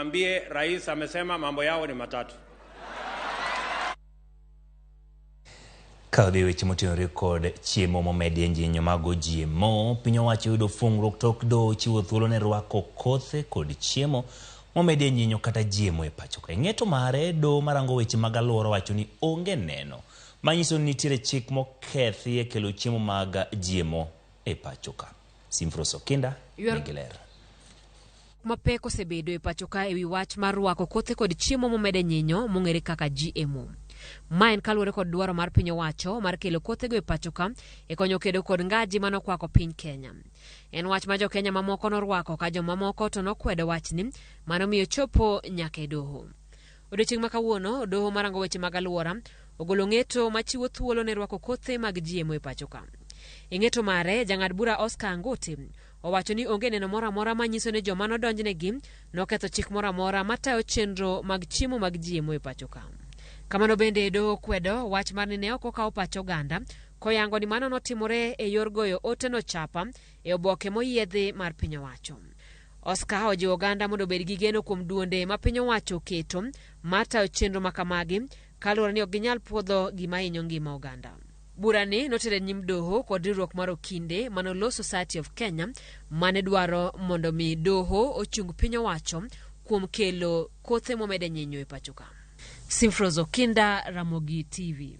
Mwambie rais amesema mambo yao ni matatu. Ka odhi e weche motenore kod chiemo momedie nyinyo mag GMO, piny owacho yudo fungruok tok doho chiwo thuolo ne rwako kothe kod chiemo momedie nyinyo kata GMO e pacho ka. E ng'eto mare, doho marango weche mag alwora wacho ni onge neno manyiso ni nitiere chik mokethi e kelo chiemo mag GMO e pacho ka. Simfros Okinda nigi ler. Mapek osebedo e pacho ka ewi wach mar rwako kothe kod chiemo momed e nyinyo mong'ere kaka GMO. Ma en kaluwore kod dwaro mar piny owacho mar kelo kothego e pacho ka e konyo kedo kod ngaji manokwako piny Kenya. En wach ma jo-Kenya mamoko norwako ka jomamoko to nokwedo wachni manomiyo chopo nyaka e doho. Odiochieng' ma kawuono, doho marango weche mag alwora ogolo ng'eto machiwo thuolo ne rwako kothe mag GMO e pacho ka. E ng'eto mare, jang'ad bura Oscar Angote Owacho ni onge neno moro amora manyiso ni joma nodonjnegi noketho chik moro amora matayo chenro mag chiemo mag GMO e pacho ka. Kamano bende doho kwedo wach mar ni ne ok okaw pach oganda koyango ni mano notimore e yor goyo oteno chapa e oboke moyiedhi mar piny owacho. Oscar ojiwo oganda mondo obed gi geno kuom duonde ma piny owacho oketo mar tayo chenro ma kamagi kaluwore ni ok ginyal puodho gima hinyo ngima oganda. Burani noter e nyim doho kod riwruok mar okinde mano Law Society of Kenya mane dwaro mondo mi doho ochung piny owacho kuom kelo kothe momed e nyinyo e pacho ka. Simfros Okinda, Ramogi TV.